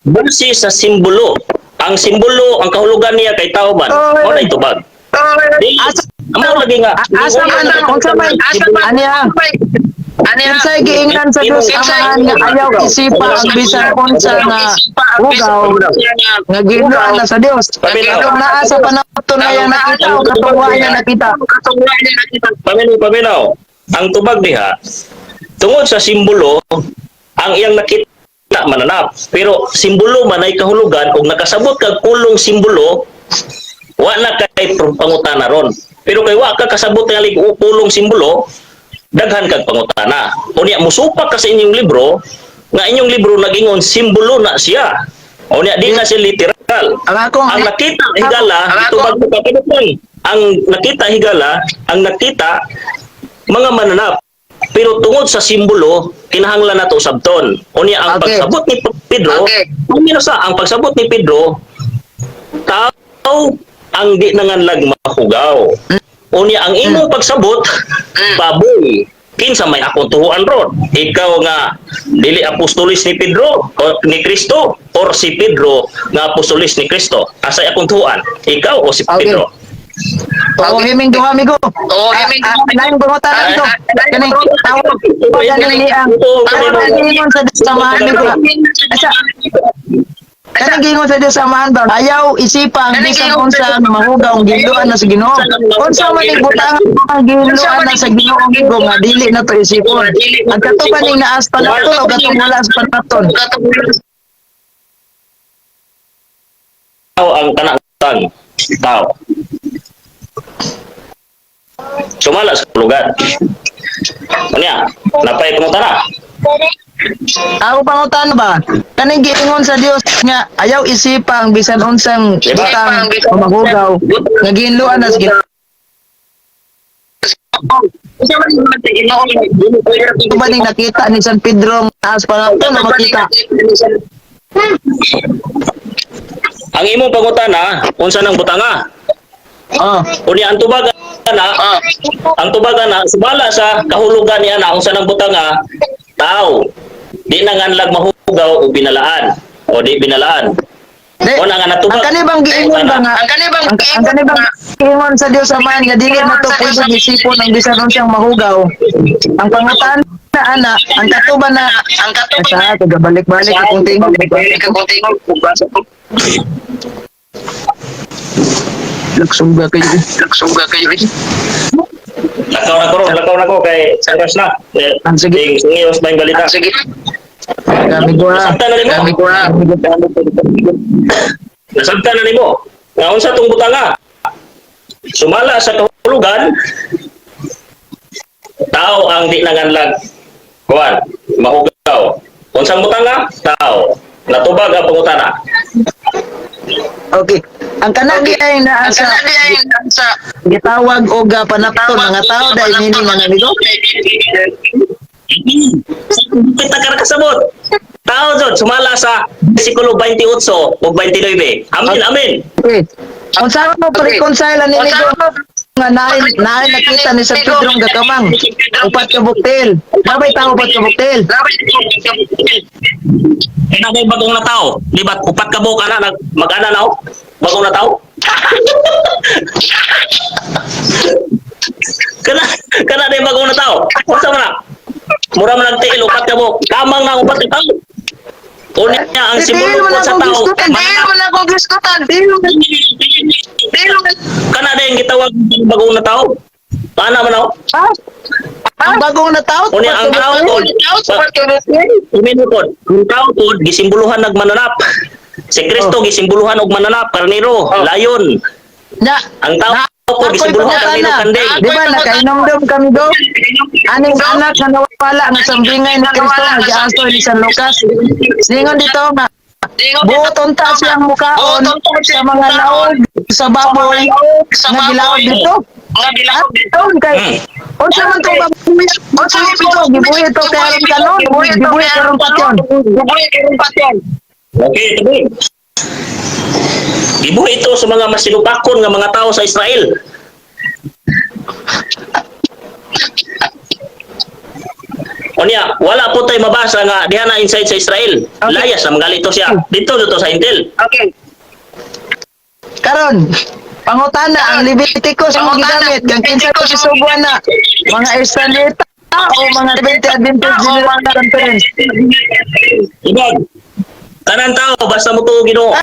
B: Base sa simbolo. Ang simbolo, ang kahulugan niya kay tao man,
A: Oy.
B: mao na itubag. Di, amo lagi nga.
A: Asa man unsa man aniya? Unsay giingnan sa Dios Amahan nga ayaw isipa ang bisan unsa nga hugaw nga giingon na sa Dios? Katong naa sa panapton na iya nakita o katong wa niya nakita?
B: Paminaw, paminaw. Ang tubag diha, tungod sa simbolo, ang iyang nakita mananap. Pero simbolo man ay kahulugan, og nakasabot kag kulong simbolo, wa na kay pangutana ron. Pero kay wa ka kasabot nga kulong simbolo, daghan kag pangutana. Unya musupak ka sa inyong libro, nga inyong libro nagingon simbolo na siya. Unya di na siya literal.
A: Ang akong
B: Ang nakita higala, itubag ko kapinupoy. Ang nakita higala, ang nakita mga mananap. Pero tungod sa simbolo, kinahanglan nato sabton. Unya ang pagsabot ni Pedro, sa ang pagsabot ni Pedro, tao ang di nanganlag mahugaw. Unya ang imong pagsabot, baboy. Kinsa may akong tuhuan ron? Ikaw nga dili apostolis ni Pedro o ni Kristo or si Pedro nga apostolis ni Kristo? Asay akong tuhuan? Ikaw o si Pedro?
A: Oo, himing duha, amigo.
C: Oo, himing duha.
A: Lain pangutan ito. Kaning tawag ganing ni ang tawag giingon sa Dios Amahan, amigo. Asa kanang giingon sa Dios Amahan ba? Ayaw isipang bisan unsa ang mahugaw ang gihinluan na sa Ginoo. Unsa man ning butang ang gihinluan na sa Ginoo, amigo, nga dili na to isipon? Ang kato ba ning naas panapton o katong wala sa panapton?
B: Tao ang kanang tang tao. Sumala sa lugar. Unya, napay pangutana.
A: Ako pangutan ba? Kaning giingon sa Dios nga ayaw isipang bisan unsang
B: Diba?
A: butang o mahugaw nga gihinluan na sa Ginoo. Ito ba ning nakita ni San Pedro nga naas panapton o makita?
B: Ang imong pangutana, unsa nang butanga?
A: Oh.
B: Unya ang tubag na, ang tubag na sumala sa kahulugan niya na unsa nang butanga, tao. Di na nganlag mahugaw o binalaan o di binalaan.
A: Di,
B: O na nga natubag.
A: ang kanibang giingon ba nga
C: Ang kanibang
A: ang kanibang giingon sa Dios Amahan nga dili na to pwede isipon ang bisan unsang mahugaw? Ang pangutan na ana, ang katuba na
C: Ang katuba
A: sa taga balik-balik akong tingog. Laksong ba kayo?
C: Laksong kayo.
B: Lakaw na ko ron, lakaw na ko kay oras na. Eh,
A: Sige.
B: Ding, sungiyos ba yung balita?
C: Sige.
A: Kami ko ha.
B: Nasabtan na nimo.
A: Kami ko ha.
B: Nasabtan na nimo. Nga unsa tong butanga? Sumala sa kahulugan, tao ang di nanganlag kuan, mahugaw. Unsang butanga? Tao. Natubag ang pangutana.
A: Okay. Ang kanagi ay naa
C: Ang
A: sa
C: kanagi ay sa
A: gitawag og panapton mga tao dahil nini mga amigo.
B: Kita ka kasabot. Tao jud sumala sa versikulo 28 ug 29. Amen, amen.
A: Okay. Unsa mo pa-reconcile ani amigo nga naay nakita ni San Pedro nga gakamang upat ka buktil. Nabay tao upat ka buktil.
B: Kaya na may bagong na tao. Di ba? Upat ka buok ana mag-ana na oh. Bagong na tao. Kana kana day bagong na tao. Unsa man na? Mura man nagtiil upat ka buok. Kamang na upat ka tao. Unya ang
A: Tiil
B: simbolo
A: mo
B: ko
A: na
B: sa
A: akong
B: tao.
A: gisgutan.
C: Tiil mo na akong gisgutan. Tiil mo
B: Kana day ang gitawag bagong na tao. Ana man oh.
A: Ha? Ang bagong natao
B: Unya ang tao pod, Uminupod, ang tao pod gisimboluhan nagmananap. Si Kristo gisimboluhan og mananap, karnero, layon.
A: Na,
B: Ang tao pod
A: ako'y
B: gisimboluhan karnero,
A: pangutana.
B: kanding.
A: Di ba nakainomdom kami do? Aning anak na nawala nga sambingay ni Kristo nga giaso ni San Lucas. Ningon dito nga buot unta siyang mukaon sa mga laog sa baboy nga gilaog dito.
C: Nga
A: At kay unsa man tong baboy? Unsa man ito? Gibuhi ito kay aron kanon, gibuhi karon patyon.
C: Gibuhi karon patyon.
B: Okay, tuloy. Gibuhi ito sa mga masinupakon nga mga tao sa Israel. Unya, wala po tayo mabasa nga diha na inside sa Israel.
A: Okay.
B: Layas na mga ito siya. Dito dito sa Intel.
C: Okay.
A: Karon, pangutana ang Leviticus ang gigamit kang kinsa to gisubuan na mga Israelita o mga Seventh Adventist General Conference.
B: Ibag. Tanan tao basta mo tuo Ginoo.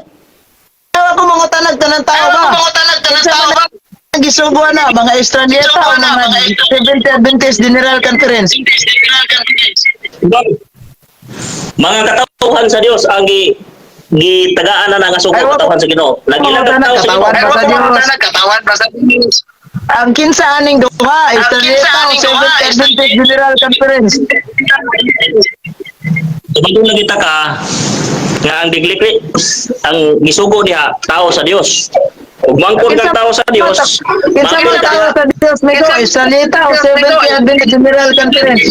A: Tawa ko mangutanag tanan tao ba?
C: Mangutanag tanan
A: Kinsa
C: tao
A: man
C: ba?
A: ang gisubuan na mga Israelita o mga Seventh Adventist General Conference.
B: Ibag. Mga katauhan sa Dios ang gitagaan na nga sugo
A: Ay, wag-
B: katauhan sa Ginoo. Nagilag ang tao sa Ginoo.
A: Katawan ba sa Dios?
C: Katawan ba sa Dios?
A: Ang kinsa aning duha, Israelita o Seventh Adventist General Conference.
B: Tubagong lagi ta ka nga ang diglikli ang gisugo diha tao sa Dios. Ug mangkon kang tao sa Dios,
A: Kinsa
B: mangkon
A: man
B: ka
A: tao sa Dios, migo, Israelita o Seventh Adventist General Conference.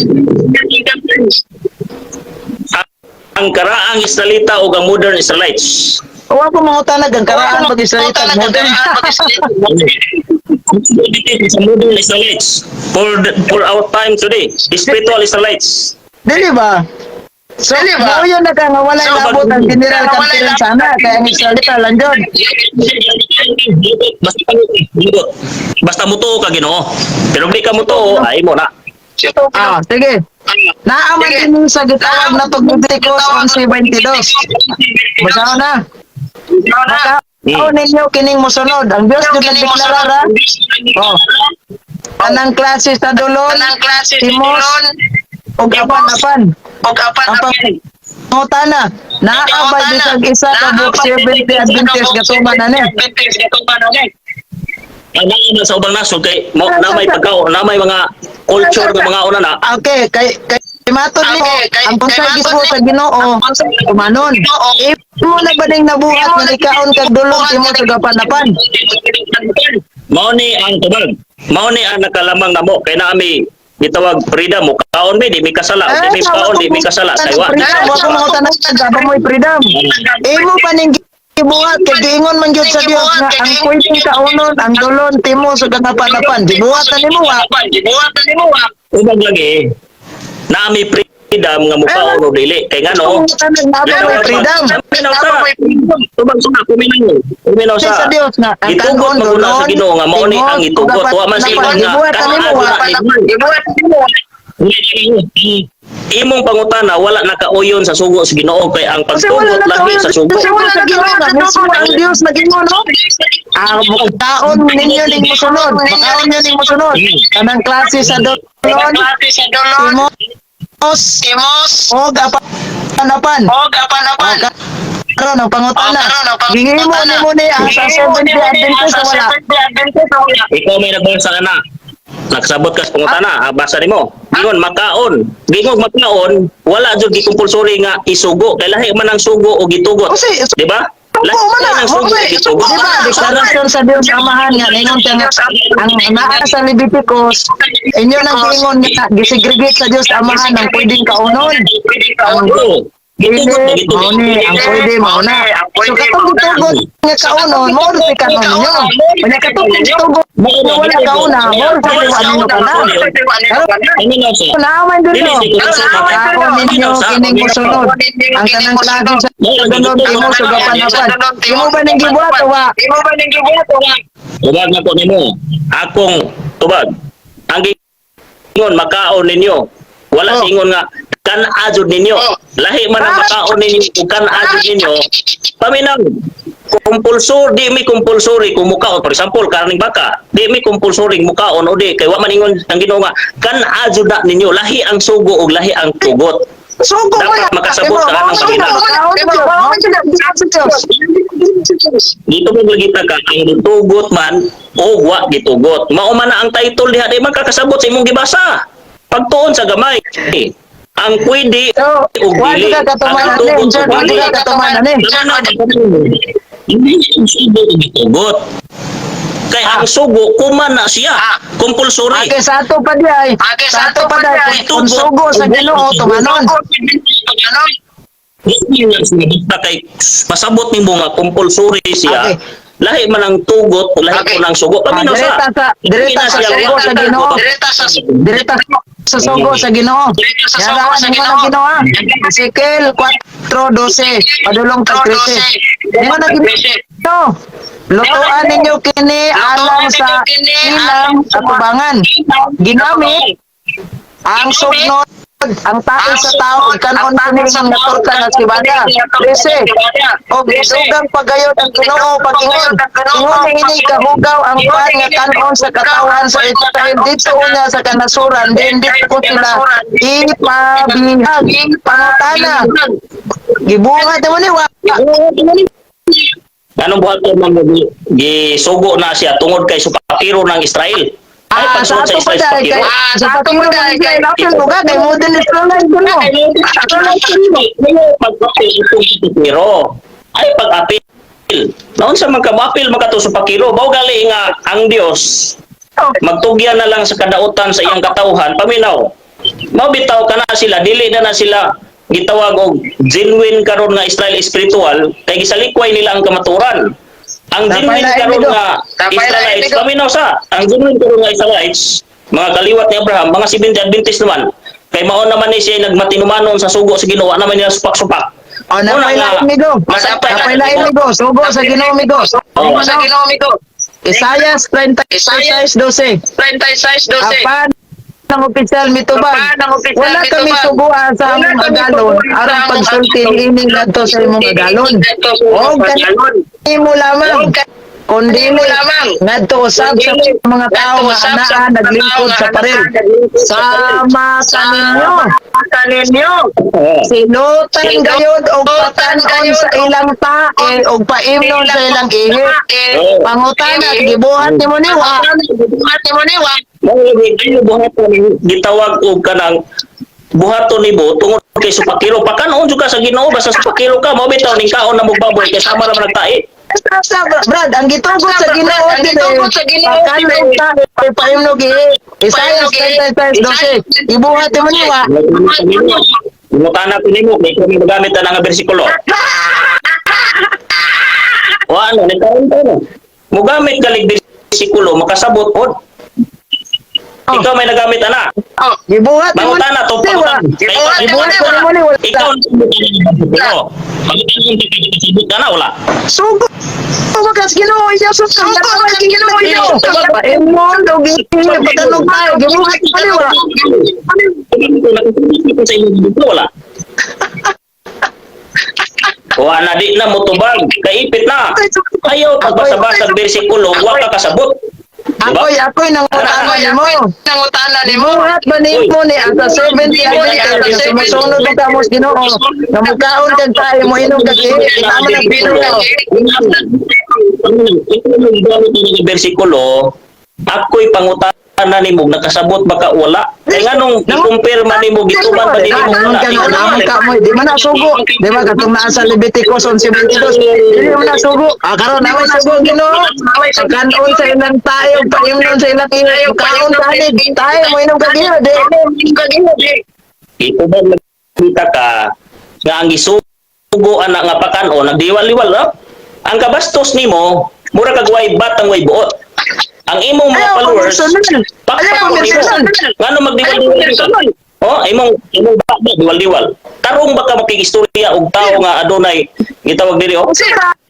B: ang karaang Israelita ug ang modern Israelites.
A: Wa ko mangutanag ang karaan pag Israelita modern.
B: Sa modern Israelites for our time today, spiritual Israelites.
A: Dili ba? So,
C: Dili ba?
A: mao yun na ka nga walay
C: So,
A: labot ang General
C: nga walay
A: Conference sana kay ang Israelita lang yun.
B: Basta basta mutuo ka Ginoo. Pero di ka mutuo, ay mo na.
A: Ah, sige. Naaman
C: Sige.
A: din sa gitawag na tog Leviticus 11:22. Basahan na. Makaon ninyo kining mosunod. Ang Dios jud nagdeklara ra. Oh. Anang klase sa dulon,
C: Anang klase sa
A: Timos,
C: dulon,
A: ug apan-apan.
C: Og apan
A: Ang pangutana, naa ba bisag isa ka buok Seventh Day Adventist gatuman ani?
C: Adventist gatuman ani.
B: Ang naman sa ubang nasod kay mo na may pagkao, na may mga culture nga mga una na.
A: Okay, kay matod nimo
C: Okay,
A: ang
C: kay
A: unsay
C: matod
A: gismo
C: ni-
A: sa Ginoo tumanon.
C: Ginoo.
A: Imo na ba ning nabuhat nga nikaon kag dulong timo sa gapanapan?
B: Mao ni ang tubag. Mao ni ang nakalamang namo kay naami gitawag freedom mo kaon mi di mi kasala, di mi kaon di mi kasala kay wa.
A: Freedom, wa ko mga tanan ba mo'y freedom. Imo pa ning gibuhat kay giingon man gyud sa Dios nga ang pwedeng kaunon ang dulon timo sa gapanapan. Gibuhat na nimo wa.
C: Gibuhat na nimo wa.
B: Ubag lagi naami freedom nga mukaon o dili kay ngano.
A: Tanan na ba mo'y freedom?
B: Kuminaw sa. Tubag sa kuminaw. Kuminaw
A: Sa
B: sa.
A: Dios nga ang
B: Gitugot
A: kanon
B: man gud na sa
A: dulon
B: Ginoo nga mao ni
A: timos
B: ang gitugot. Wa man sa ingon nga
A: Gibuhat na nimo wa.
C: Gibuhat na nimo wa.
B: Imong pangutana wala nakauyon sa sugo sa Ginoo kay ang
A: Kasi wala
B: pagtugot
A: na
B: lagi sa sugo.
A: Kasi wala na Ginoo nga mismo ang Dios nag-ingon no. Ah, taon ninyo ning mosunod. Makaon ninyo ning mosunod. Kanang klase sa dolon,
C: Klase sa dulon,
A: timos,
C: Timos,
A: og apan-apan.
C: og apan-apan.
A: Karon ang pangutana.
C: Oh, karon ang pangutana.
A: Gihimo nimo ni ang sa
C: Gihimo
A: Seventh
C: nimo
A: Day
C: ni
A: Adventist
C: ang sa
A: o wala.
C: Seventh Day Adventist o wala.
B: Ikaw may nagbasa na. Nagsabot ka sa pangutana, ah, basa nimo. Gingon makaon. Gingon makaon, wala jud gikumpulsory nga isugo. Kay lahi man ang sugo o gitugot.
A: Kasi
B: Di ba?
A: Sugo man na.
B: Lahi ang sugo
A: Kasi,
B: o gitugot.
A: di ba, deklarasyon sa Dios Amahan nga ningon siya nga ang naa sa Leviticus inyo nang giingon nga gisegregate sa Dios Amahan ang pwedeng kaunon. Ang
B: Oo.
A: dili
B: Gitugot na gitugot.
A: mao ni ang pwede mao na. So katong gitugot nga kaunon mao ra si kanon ninyo. Unya katong gitugot nga wala kauna mao ra sa tiwa ninyo kana.
B: Ano na siya?
A: Naaman dun no. Makaon ninyo kining mosunod. Ang kanang klase sa dunod timo sa gapanapan. Imo ba ning gibuhat o wa?
C: Imo ba ning gibuhat o wa?
B: Tubag na ko nimo. Akong tubag. Ang gingon makaon ninyo. Wala
A: Oh.
B: singon nga kan-a jud ninyo.
C: Oh.
B: Lahi man ang makaon ninyo ug kan-a jud ninyo. Paminaw. Compulsory, di mi compulsory kung mukaon. For example, karning baka, di mi compulsory mukaon o di kay wa man ingon ang Ginoo nga kan ajuda ninyo. Lahi ang sugo og lahi ang tugot.
A: Sugo mo
B: Dapat
A: na.
B: makasabot ka ng Panginoon. Dito mo lagi ka ang gitugot man o wa gitugot. Mao man na ang title diha, di man kakasabot sa imong gibasa. Pagtuon sa gamay. Ang pwede
A: So,
B: ug
A: wa
B: dili.
A: ka katuman
B: Ang
A: ani,
B: gitugot
A: sir,
B: ug
A: wa
B: dili.
A: ka katuman ani.
B: Hindi ang sugo ug gitugot. Kay ang sugo kuman na siya. Compulsory.
A: Okay, sa ato pa di ay.
C: Okay,
A: Sa ato pa di ay. Kung sugo sa Ginoo tumanon.
B: Hindi nga siya basta kay pasabot nimo nga compulsory siya.
A: Okay.
B: Lahi man ang tugot o lahi man ang sugo. Paminaw
A: Direta
B: sa.
A: direta sa sugo sa Ginoo.
C: Direta sa
A: Direta sa sugo sa Ginoo.
C: Direta sa
A: Yara,
C: sugo sa
A: ano
C: Ginoo.
A: na Ginoo? Ezekiel 4:12, padulong kay 13. Ingon na Ginoo. Lutuan ninyo kini alang sa ilang katubangan. Ginamit ang sugnod, ang tae sa tao, ug kanon kini ng natorta nga sibada. 13. Og dugang pagayon ang Ginoo pag-ingon. Ingon niini kahugaw ang pan nga kanon sa katawan sa Israel didto unya sa kanasuran, din dito ko sila ipabihag. Pangutana. Gibuhat mo ni wa.
B: Anong buhat ko man gisugo na siya tungod kay supakiro ng Israel. Ay,
A: Ah, sa
B: pagsuot sa
A: ato pa
B: Israel
A: dahil
B: supakiro.
A: kay sa ato pa dahil kay lapil mo ka kay modern Israelite ko no.
B: Pag-apil itong supakiro. Ay, pag-apil. Naon sa man ka apil makato supakiro, mao gali nga ang Dios magtugyan na lang sa kadautan sa iyang katawhan, paminaw. Mao bitaw ka na sila, dili na na sila gitawag og genuine karon nga Israel spiritual kay gisalikway nila ang kamaturan. Ang
A: Tapay
B: genuine
A: na,
B: karon
A: Emigo.
B: nga
C: Tapay na,
B: Israelites,
C: Emigo.
B: paminaw sa ang genuine karon nga Israelites, mga kaliwat ni Abraham, mga 70 Adventist naman, kay mao naman ni siya nagmatinumanon sa sugo sa Ginoo, naman niya supak-supak.
A: O
B: Una
A: napay
B: nga,
A: la amigo.
B: masaktan
A: Napay la amigo. Sugo sa Ginoo amigo.
C: Sugo sa Ginoo amigo.
A: Isayas 36:12.
C: 36:12.
A: Apan ng opisyal mitubag.
C: Apan ang opisyal
A: Wala kami
C: mitubag.
A: suguan sa
C: Wala
A: among
C: kami
A: agalon
C: suguan sa
A: aron
C: among
A: pagsulti
C: agalon.
A: niini ngadto sa imong agalon. Og kanimo lamang
C: Og
A: kundi
C: kanimo lamang.
A: ngadto usab sa
C: Kundi
A: mga tao
C: ngadto
A: nga
C: usab sa
A: anaa
C: mga
A: naglingkod
C: tao
A: sa
C: nga
A: paril.
C: anaa naglingkod sa paril.
A: Sama kaninyo.
C: Kaninyo.
A: Silutan gayod og patan-on
C: gayod
A: sa
C: og
A: ilang tae og paimnon sa ilang ihi. Pangutana gibuhat nimo ni wa.
C: Buhat nimo ni wa.
B: Mao lagi ayo buhaton gitawag og kanang buhaton nimo tungod kay supakiro pakanon jud ka sa Ginoo basta supakiro ka, mao bitaw ning kaon na mo baboy kay sama ra man nagtae.
A: Sa Brad, ang gitugot sa Ginoo
C: Ang gitugot sa Ginoo,
A: pakanon tae paimnog ihi. Isayas 36:12. Gibuhat nimo ni wa.
B: Mutana ko nimo kay kami magamit na nga bersikulo. Wa ano ni kaon to no. Mugamit galig bersikulo makasabot pod. Ikaw may nagamit ana.
A: Gibuhat nimo
B: Mangutana to
A: ni wa.
B: pangutan.
A: Gibuhat nimo ni wala.
B: Ikaw no. Pangutan kay ka na wala.
A: Sugo bagas Ginoo iya sa
C: Sugo sa Ginoo, iya sa
A: Paimnon og ihi patanog tae gibuhat nimo ni wa.
B: Sa imong dito wala. Wa na di na motubag, kaipit na. Ayaw pagbasa-basa bersikulo, wa ka kasabot. Diba?
A: Ako'y nangutana nimo.
C: Nangutana nimo.
A: Gibuhat ba nimo ni ang sa 70 Adventist nga sumusunod ka mo sa Ginoo nga mukaon kag tae mo inom kag ihi tama na Ginoo.
B: Bersikulo, ako'y pangutana nimo nakasabot baka wala. Kay nganong i-compare man nimo gituman ba nimo
A: Naon
B: wala?
A: ka nga, naon ka mo, di man na sugo. Di ba katong naa sa Leviticus 11:72, dili man na sugo. Ah, karon naon sugo Ginoo. Pagkaon sa ilang tayo, paimnon sa ilang ihi, kaon tani, tayo mo inom kag ihi, di.
B: Ito ba nakita ka nga ang gisugo anak nga pakanon nagdiwal-liwal no? Ang kabastos nimo mura kag way batang way buot. Ang imong mga
A: Ayaw
B: followers
A: personal.
B: pakpak
A: Ayaw
B: nimo.
A: personal.
B: Ngano magdiwal-diwal ka? Oh, imong ba diwal-diwal. Tarong ba ka makikistorya og tawo nga adunay gitawag diri oh?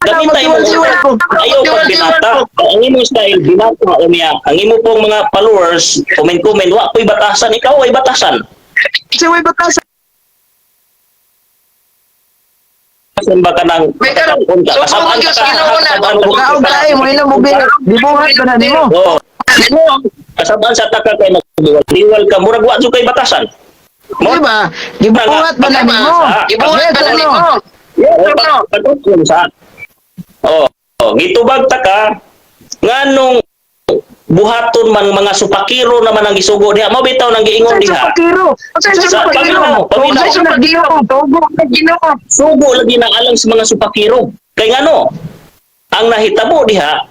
B: Gamita imong
A: Magdiwal-diwal ko.
B: Ayaw pag binata. Ang imong style binata unya. Ang imo pong mga followers comment-comment wa ko'y batasan, ikaw ay batasan.
A: Si way batasan.
B: batasan ba kanang
C: May karon,
B: ka,
C: sugo
B: kasabaan
C: gyud
B: ka
C: sa Ginoo na.
B: kasabaan ka.
A: Mukaog tayo mo ilang mo gibuhat ba na nimo?
B: Oo. Kasabaan sa taka kay magdiwal ka, murag wa jud kay batasan.
A: Di ba? Gibuhat ba na nimo?
C: Gibuhat ba na
A: Yes or no?
C: nimo? Yes or no?
B: Pagkakon sa. Oh, oh, gitubag ta ka nganong buhaton man mga supakiro naman ang gisugo diha, mao bitaw nang giingon
A: Sa
B: diha.
A: supakiro. Sa supakiro.
B: Paminaw, paminaw.
A: Sa supakiro. Tugo sa Ginoo.
B: Sugo lagi na alang sa mga supakiro. Kay ngano, ang nahitabo diha,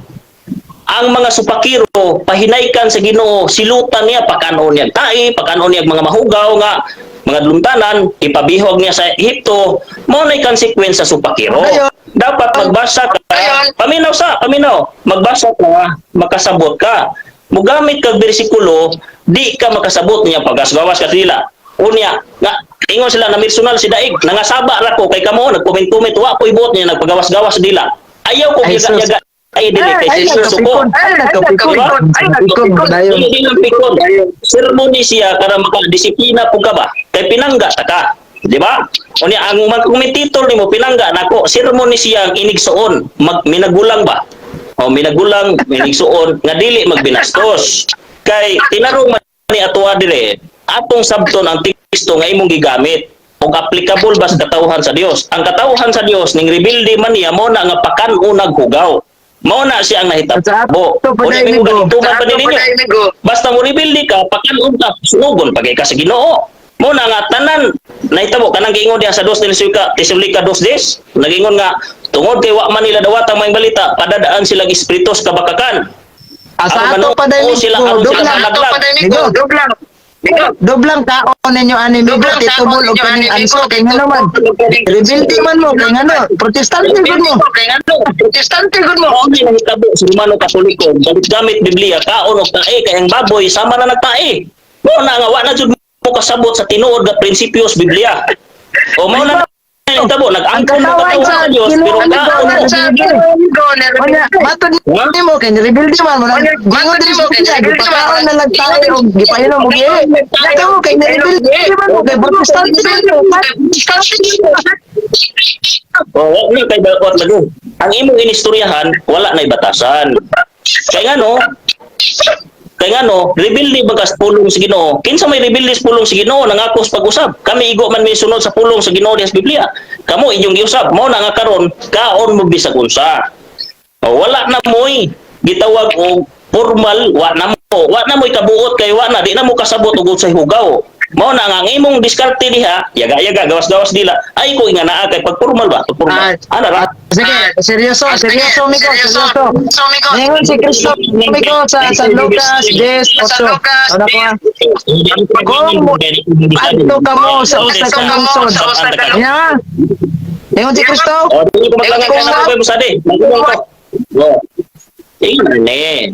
B: ang mga supakiro pahinaykan sa Ginoo, silutan niya, pakanon niya tae, pakanon niya mga mahugaw nga mga luntanan, ipabihog niya sa Ehipto. Mao nay consequence sa supakiro.
A: Ayun.
B: Dapat magbasa ka.
C: Ayun.
B: Paminaw sa, paminaw. Magbasa ka, makasabot ka. Mugamit kag bersikulo, di ka makasabot niya pagasgawas ka sila. Unya, nga ingon sila na personal si Daig, nangasaba ra ko kay kamo nagkoment-comment, wa ko'y buot niya nagpagawas-gawas dila. Ayaw ko
A: Ay, sus.
B: yaga-yaga ay dili kay
A: Ay,
B: seryoso ko.
A: nagkapikon. Ay, nagkapikon.
B: Diba?
A: Ay, nagkapikon. Dayon.
B: Dili lang pikon. Sermon ni siya para makadisiplina po ka ba? Kay pinangga ta ka. Di ba? Unya ang mga komentator nimo pinangga nako, sermon ni siya ang inigsuon, mag minagulang ba? O minagulang, minigsuon nga dili magbinastos. Kay tinarong man ni atoa dire, atong sabton ang teksto nga imong gigamit og applicable ba sa katawhan sa Dios. Ang katawhan sa Dios ning rebelde man niya, mo na nga pakan-unag hugaw. Mao na siya ang
A: Sa
B: nahitabo.
A: ato pa
B: Unya
A: na,
B: may
A: amigo.
B: gituman pa
C: Sa ato
B: ninyo.
C: pa na, amigo.
B: Basta mo rebelde ka, pakan-un ka, sunugon pagay ka sa Ginoo. Mo na nga tanan nahitabo kanang giingon diha sa 2 Tesalonica, Tesalonica 2:10, nagingon nga tungod kay wa man nila dawatang maayong balita, padadaan silang espiritu sa kabakakan.
A: Asa
B: Ang
A: ato
B: ano,
A: pa dahil
B: oo, sila karon sila
A: doblang.
B: sa
C: Ato pa na, amigo.
A: Migo.
C: Doblang. Migo.
A: Doblang kaon ninyo ani migo,
C: Doblang
A: titubol
C: kaon
A: og
C: ninyo,
A: kaning
C: ani,
A: anso
C: migo,
A: kay ngano man. Rebelde man mo kay ngano, protestante gud mo.
C: Kay ngano? Protestante gud mo.
B: Mao ni nahitabo sa Romano Katoliko, gamit Biblia, kaon og tae kay ang baboy sama na nagtae. Mao na nga wa na jud mo kasabot sa tinuod nga prinsipyo sa Biblia. O mao na nahitabo,
A: Ang
B: nag-angkon mo
A: katawan
B: katawhan
A: sa
B: sa Dios pero
A: Ginoo,
B: kaon mo.
A: ang
C: Sa Ginoo,
A: Wala, matod nimo kay ni-rebelde man mo nang gingon diri sa Biblia, gipakaon na lang tayo og gipainom og ihi. Nakaw kay ni-rebelde man mo kay protestante man mo.
B: O wa na kay balkot lagi. Ang imong inistoryahan wala nay batasan. Kay ngano? Kay ngano, rebelde ba ka sa pulong sa Ginoo? Kinsa may rebelde sa pulong sa Ginoo nangakos pag-usab? Kami igo man may sunod sa pulong sa Ginoo diha sa Biblia. Kamo inyong giusab, mao na nga karon kaon mo bisag unsa. O, wala na mo'y gitawag og formal, wa na mo. Wa na mo'y kabuot kay wa na di na mo kasabot og unsay hugaw. Mao na nga ang imong diskarte diha, yaga-yaga, gawas-gawas dila. Ay ko nga naa kay pag formal ba? Pag formal. Ana ra.
A: Sige, seryoso, seryoso migo, seryoso.
C: Seryoso, migo.
A: Ningon si Kristo migo sa San Lucas 10:8.
C: Lucas
A: Ano ko ah? Kung adto ka mo sa usa ka lungsod. Nya. Ningon si Kristo,
B: O, dili ko maglangan ka na ko musadi. Magulong ko. O. Ingani.